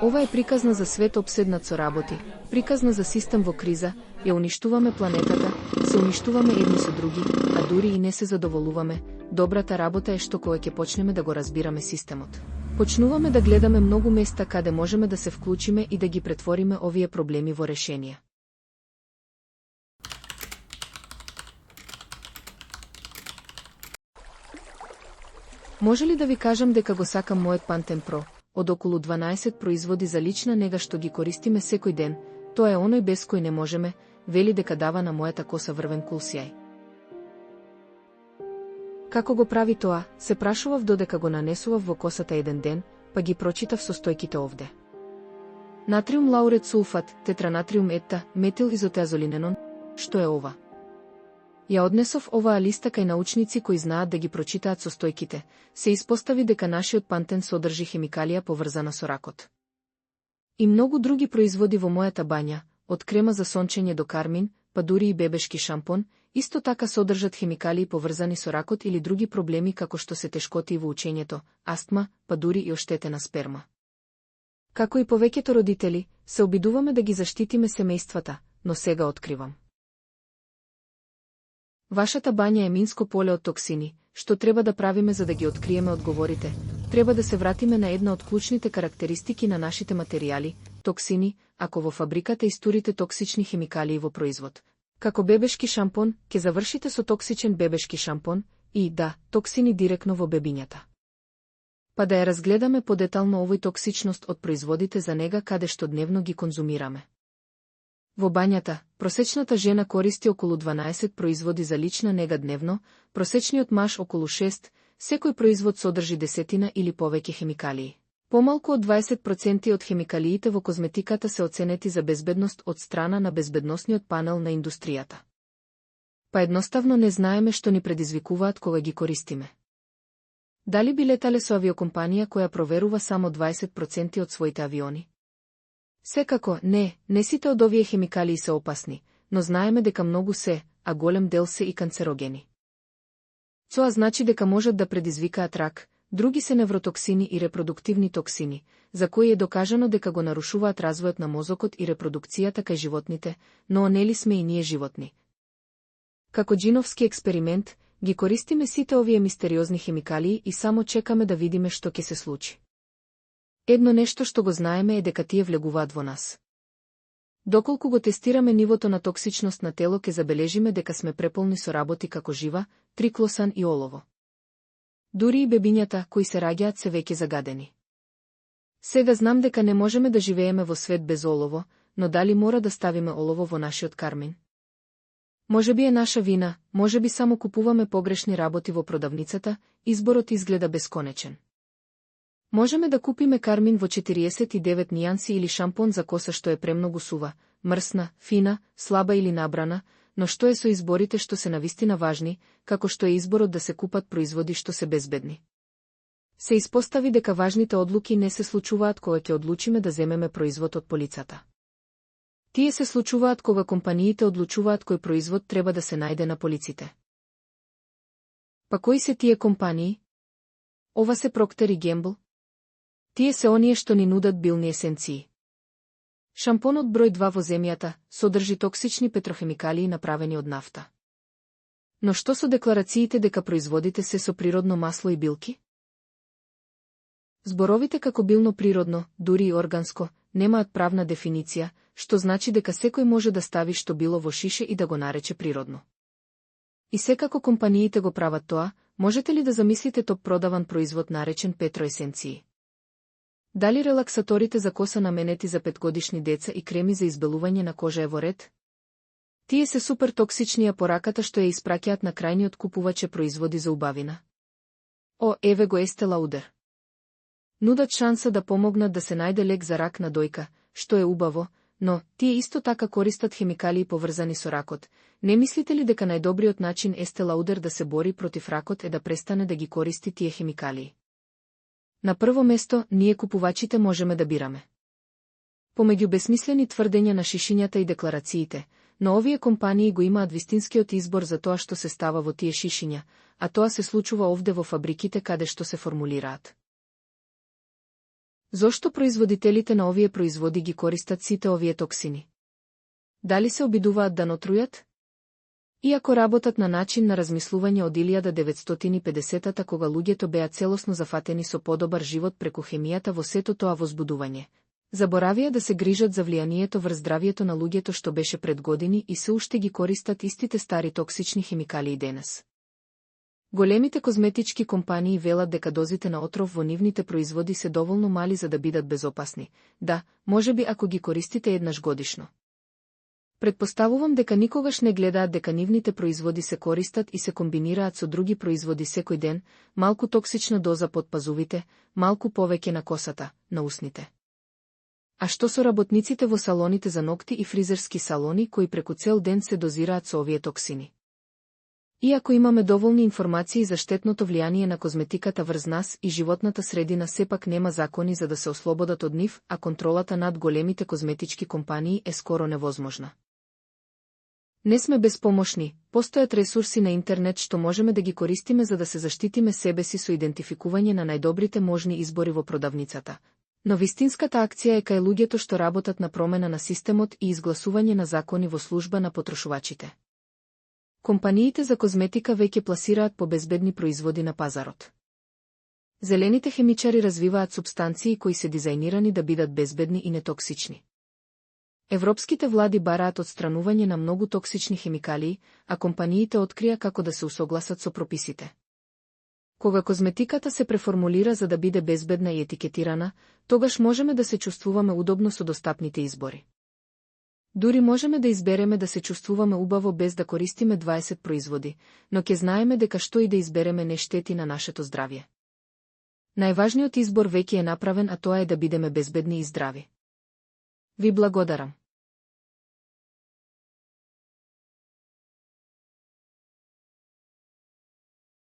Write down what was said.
Ова е приказна за свет обседнат со работи, приказна за систем во криза, ја уништуваме планетата, се уништуваме едни со други, а дури и не се задоволуваме. Добрата работа е што кога ќе почнеме да го разбираме системот, почнуваме да гледаме многу места каде можеме да се вклучиме и да ги претвориме овие проблеми во решенија. Може ли да ви кажам дека го сакам мојот Pantene Pro, од околу 12 производи за лична нега што ги користиме секој ден, тоа е оној без кој не можеме, вели дека дава на мојата коса врвен кул сјај. Како го прави тоа, се прашував додека го нанесував во косата еден ден, па ги прочитав состојките овде. Натриум лаурет сулфат, тетранатриум ета, метил изотеазолиненон, што е ова? Ја однесов оваа листа кај научници кои знаат да ги прочитаат состојките, се испостави дека нашиот Pantene содржи хемикалија поврзана со ракот. И многу други производи во мојата бања, од крема за сончење до кармин, па дури и бебешки шампон, исто така содржат хемикалии поврзани со ракот или други проблеми како што се тешкоти во учењето, астма, па дури и оштетена сперма. Како и повеќето родители, се обидуваме да ги заштитиме семејствата, но сега откривам. Вашата бања е минско поле од токсини. Што треба да правиме за да ги откриеме одговорите? Треба да се вратиме на една од клучните карактеристики на нашите материјали, токсини, ако во фабриката истурите токсични хемикалии во производ. Како бебешки шампон, ќе завршите со токсичен бебешки шампон и, да, токсини директно во бебињата. Па да ја разгледаме подетално овој токсичност од производите за нега каде што дневно ги конзумираме. Во бањата, просечната жена користи околу 12 производи за лична нега дневно, просечниот маж околу 6, секој производ содржи десетина или повеќе хемикалии. Помалку од 20% од хемикалиите во козметиката се оценети за безбедност од страна на безбедносниот панел на индустријата. Па едноставно не знаеме што ни предизвикуваат кога ги користиме. Дали би летале со авиокомпанија која проверува само 20% од своите авиони? Секако, не сите од овие хемикалии се опасни, но знаеме дека многу се, а голем дел се и канцерогени. Тоа значи дека можат да предизвикаат рак, други се невротоксини и репродуктивни токсини, за кои е докажано дека го нарушуваат развојот на мозокот и репродукцијата кај животните, но нели сме и ние животни. Како джиновски експеримент, ги користиме сите овие мистериозни хемикалии и само чекаме да видиме што ќе се случи. Едно нешто што го знаеме е дека тие влегуваат во нас. Доколку го тестираме нивото на токсичност на тело, ќе забележиме дека сме преполни со работи како жива, триклосан и олово. Дури и бебињата кои се раѓаат се веќе загадени. Сега знам дека не можеме да живееме во свет без олово, но дали мора да ставиме олово во нашиот кармин? Можеби е наша вина, можеби само купуваме погрешни работи во продавницата, изборот изгледа бесконечен. Можеме да купиме кармин во 49 нијанси или шампон за коса што е премногу сува, мрсна, фина, слаба или набрана, но што е со изборите што се навистина важни, како што е изборот да се купат производи што се безбедни? Се испостави дека важните одлуки не се случуваат кога ќе одлучиме да земеме производ од полицата. Тие се случуваат кога компаниите одлучуваат кој производ треба да се најде на полиците. Па кои се тие компании? Ова се Procter и Gamble. Тие се оние што ни нудат билни есенции. Шампонот број 2 во земјата содржи токсични петрохемикалии направени од нафта. Но што со декларациите дека производите се со природно масло и билки? Зборовите како билно природно, дури и органско, немаат правна дефиниција, што значи дека секој може да стави што било во шише и да го нарече природно. И секако компаниите го прават тоа, можете ли да замислите топ продаван производ наречен петроесенции? Дали релаксаторите за коса наменети за 5-годишни деца и креми за избелување на кожа е во ред? Тие се супер токсични, а пораката што ја испраќаат на крајниот купуваче производи за убавина. О, еве го Есте Лаудер. Нудат шанса да помогнат да се најде лек за рак на дојка, што е убаво, но тие исто така користат хемикалии поврзани со ракот. Не мислите ли дека најдобриот начин Есте Лаудер да се бори против ракот е да престане да ги користи тие хемикалии? На прво место, ние купувачите можеме да бираме. Помеѓу бесмислени тврдења на шишињата и декларациите, но овие компании го имаат вистинскиот избор за тоа што се става во тие шишиња, а тоа се случува овде во фабриките каде што се формулираат. Зошто производителите на овие производи ги користат сите овие токсини? Дали се обидуваат да натрујат? Иако работат на начин на размислување од 1950-та, кога луѓето беа целосно зафатени со подобар живот преку хемијата во сето тоа возбудување, заборавија да се грижат за влијанието врз здравието на луѓето што беше пред години и се уште ги користат истите стари токсични хемикалии денес. Големите козметички компании велат дека дозите на отров во нивните производи се доволно мали за да бидат безопасни. Да, можеби ако ги користите еднаш годишно. Предпоставувам дека никогаш не гледаат дека нивните производи се користат и се комбинираат со други производи секој ден, малку токсична доза под пазувите, малку повеќе на косата, на усните. А што со работниците во салоните за ногти и фризерски салони кои преку цел ден се дозираат со овие токсини? Иако имаме доволни информации за штетното влијание на козметиката врз нас и животната средина, сепак нема закони за да се ослободат од нив, а контролата над големите козметички компании е скоро невозможна. Не сме безпомошни, постојат ресурси на интернет што можеме да ги користиме за да се заштитиме себеси со идентификување на најдобрите можни избори во продавницата. Но вистинската акција е кај луѓето што работат на промена на системот и изгласување на закони во служба на потрошувачите. Компаниите за козметика веќе пласираат побезбедни производи на пазарот. Зелените хемичари развиваат супстанции кои се дизајнирани да бидат безбедни и нетоксични. Европските влади бараат отстранување на многу токсични хемикалии, а компаниите открија како да се усогласат со прописите. Кога козметиката се преформулира за да биде безбедна и етикетирана, тогаш можеме да се чувствуваме удобно со достапните избори. Дури можеме да избереме да се чувствуваме убаво без да користиме 20 производи, но ќе знаеме дека што и да избереме не штети на нашето здравје. Најважниот избор веќе е направен, а тоа е да бидеме безбедни и здрави. Ви благодарам.